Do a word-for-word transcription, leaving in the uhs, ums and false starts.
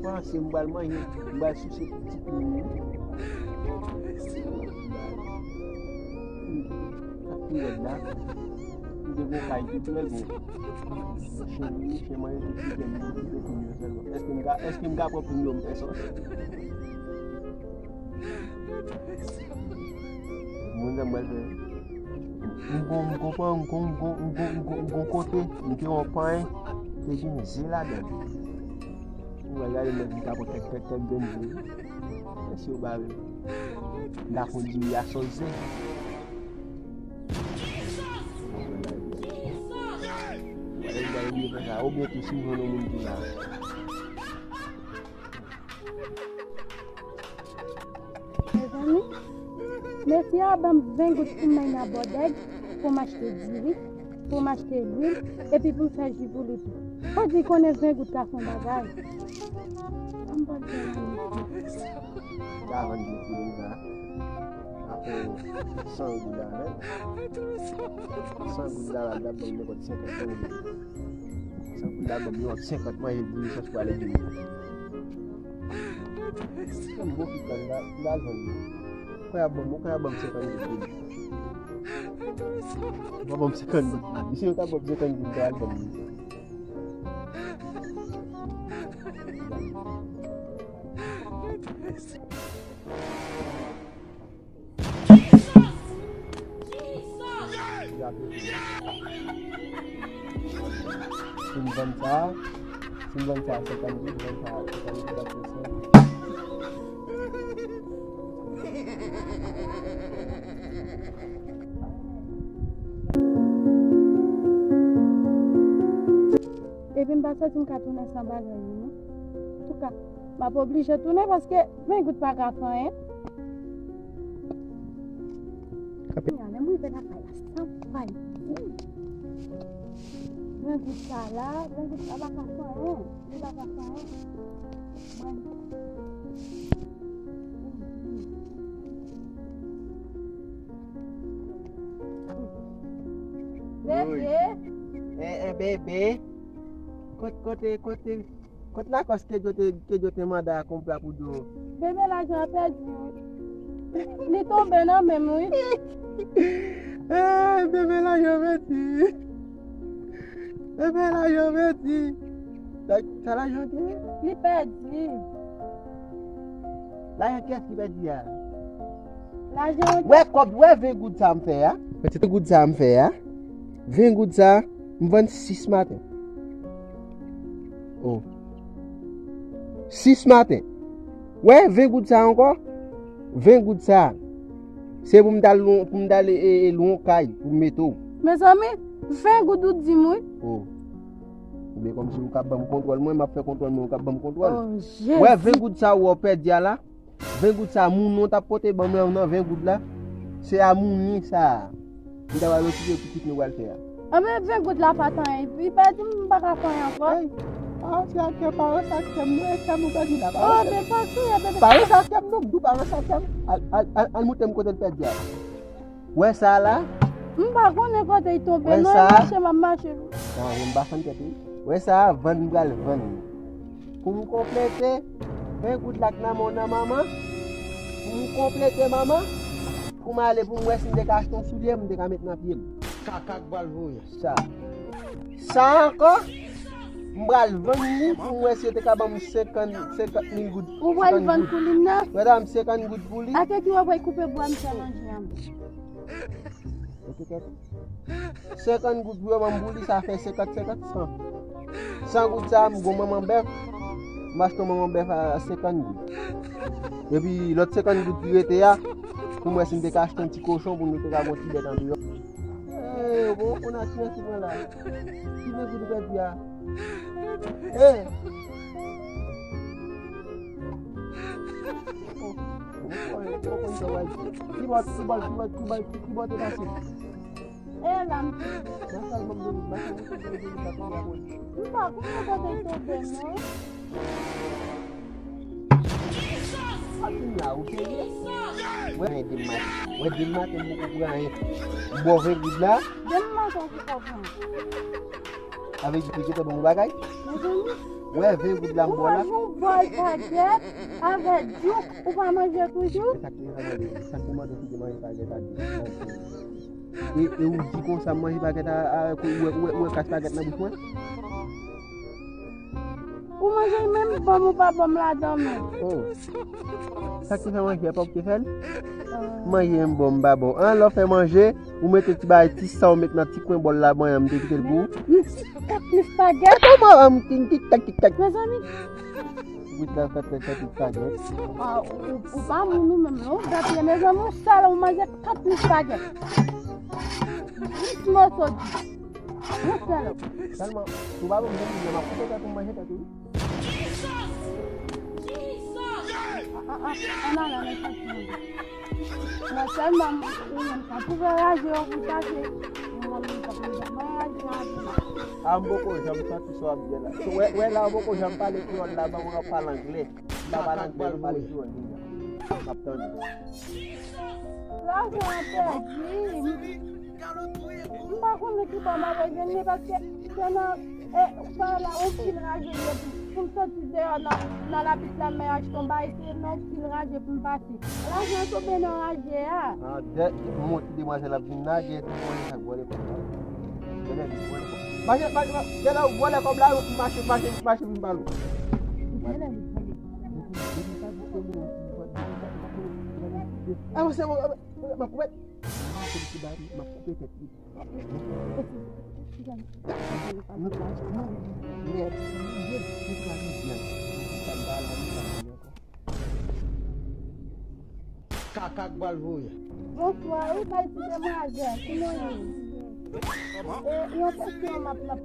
Panse m pral manje, m pral souse ti plim wi. Ak pi rèd la. M te gon kay ki trè gwo. Chen, chen manje tout ti plim, tout ti plim yo sèlman. Èske m ka, èske m ka pran plim yo m fè sòs? Moun sa m pral fè. M gon, m gon, m gon, m gon, m gon, m gon, m gon kote, m te wè yon pany, te gen ze ladan l. M pral gade mwen ki ka pran kèk, kèk, kèk grenn ze. Mèsi yo bare. M ta konn diri a sòs ze. Mwen gade m fè sa. Oubyen tou si m jwenn yon moun ki la. Mezanmi, mesye a ban m ven goud pou m mennen a Bòdèg, pou m achte diri, pou m achte lwil, epi pou m fè ji pou li tou. Fò di konnen ven goud ka fè yon bagay. An m pral fè la mesye. Ka vann diri pou li la. Apre san goud la, hein? San goud la, la, la, ban m nenpòt senkant goud. San goud la, ban m yon senkant manje diri sòs pou ale diri. Kòm bon ki pral la, la jwenn li. Kòb la ban m, kòb la ban m senkant goud pou li. Kòb la ban m senkant goud pou li. Si yo ta ban m senkant goud, kòb la ban m li. Si m vann sa, si m vann sa senkant goud, vann sa senkant goud ap fè san. Epi m pa santi m ka tounen san bagay yo non. Antouka, m ap oblije tounen paske ven goud pa ka fè anyen. Kounye a, lè m rive lakay la, sa m pral di? Ven goud sa la, ven goud sa pa ka fè anyen. Li pa ka fè anyen. Mwen. Bebe. Eh, eh, bebe. Kot, kote, kote? Kot Lakòs ke yo te, ke yo te mande a konpra pou yo? Bebe, lajan an pèdi wi. Li tonbe nan men m wi. Eh, bebe, lajan pèdi. Bebe, lajan pèdi. Sa, sa lajan te ye? Li pèdi. Lajan kiyès ki pèdi a? Lajan. Wè kòb, wè ven goud sa m fè a? Ven goud sa m fè a? Ven goud sa, m vann sis maten. Oh. Sis maten. Wè, ven goud sa ankò? Ven goud sa. Se pou m t al lou-, pou m t al, e, e, lou yon kay pou m mete w. Mezanmi, ven goud ou di m wi. Oh. Oubyen kòmsi ou k ap ban m kontwòl mwen, m ap fè kontwòl mwen, ou k ap ban m kontwòl. Oh, Jezi. Wè, ven goud sa ou wè w pèdi a la. Ven goud sa, moun ou t ap pote ban m nan, ven goud la, se a moun li sa a. M ta pral okipe pitit nou pral fè a. Anben, ven goud la pa t anyen. Li pèdi, m pa ka fè anyen ankò. Ey, pa ranse ak kè, pa ranse ak kè m non, e kè m ou pèdi la, pa ranse. Anben, pa kriye, bebe. Pa ranse ak kè m non, m di w pa ranse ak kè m. Al, al, al, al montre m kote l pèdi a. Wè sa la? M pa konnen kote l tonbe non, e mache m ap mache. Sa, m pa fann tèt wi. Wè sa, vann m pral vann li. Pou m konplete, ven goud la k nan men w nan manman. Pou m konplete manman. Pou m ale pou m wè si m te ka achte yon soulye, m te ka met nan pye m. Kaka k pral voye. Sa. Sa ankò, m pral vann li pou m wè si yo te ka ban m senkant, senkant mil goud. Ou pral vann pou li nan? Wè dam, senkant goud pou li. Atè ki w ap koupe bwa m fè manje a m. Senkant goud pou yo ban m pou li, sa fè senkant, senkant, san. San goud sa, m gon manman bèf, m achte yon manman bèf a senkant goud. Epi lòt senkant goud ki rete a, pou m wè si m te ka achte yon ti kochon pou nou te ka gon ti bèt andeyò. Ey, bon, konn a kiyès ki pran la? Ki ven goud ou pèdi a? Ey! Ki bò, ki bò, ki bò, ki bò, ki bò te pase? E la m te. Machal, ban m de goud, machal, ban m de goud la, kounye a, bon. M pa konnen kote l tonbe non. Kounye a, ou serye? Wè, de maten. Wè, de maten, m poko pran anyen. M ba w ven goud la. De maten, ou poko pran. Sa vle di, ou gentan ban m yon bagay? Mezanmi. Wè ven goud la m ba w la. Ou manje yon bòl pagèt avèk djouk, ou pa manje toujou? Sa k te mande, sa k te mande w si te manje pagèt ak djouk nan. E, e ou di konsa m manje pagèt a, a, ou wè, ou wè, ou wè kras pagèt nan bouch mwen? Ou manje menm ban m ou pa ban m ladan menm. Oh. Sa k te fè manje a, pa ou ki te fè l? Ah. Manje m ba w m pa ba w. An, lè w fè manje, ou mete ti bagay, ti sa w met nan ti kwen bòl la, ban m te kite l pou ou. Kat plis pagèt. Kòman, an, tin, tik tak, tik tak. Mezanmi. Wit la, kat, kat, kat, tik pagèt. Ah, ou, ou pa moun ou menm, non? Ou gate, mezanmi, ou sèl, ou manje kat plis pagèt. Plis moso di. Yon sèl. Sèlman, si w pa ban m jan m di a, m ap koupe tèt ou, m manje tèt ou. Jesus! Jesus! Ah, ah, ah, ann ale, ann ale, ann ale. Non, sèlman, ou menm, sa twouve raje yo pou chache. Mwen, mwen, mwen, mwen, raje, raje. A, m poko janm santi sa w ap di a la. So, wè, wè la, ou poko janm pale kreyòl la, ban mwen ap pale anglè. M pa pale anglè, m pale kreyòl deja. M ap tande. Lajan an pèdi. M pa konnen ki bò m ap jwenn li, paske se nan, e, pa la, yon pil raje m ye pou, pou m soti deyò nan, nan lapit la, m achte yon bagay, se nan yon pil raje pou m pase. Lajan an tonbe nan raje a. Ah, dè, dè, m wè ti demwazèl ap vin la, gen ti mwayen sa k vòlè kòb la. Vòlè, vòlè kòb. Mache, mache, mache, gen lè w vòlè kòb la, mache, mache, mache vin pale w. Vòlè, vòlè. Ah, se bon, ah, m ap koupe. M ap koupe tèt li. Kaka k pral voye. Bonswa, wi, bay ti demwazèl, kouman w ye? E, yon kesyon m ap, m ap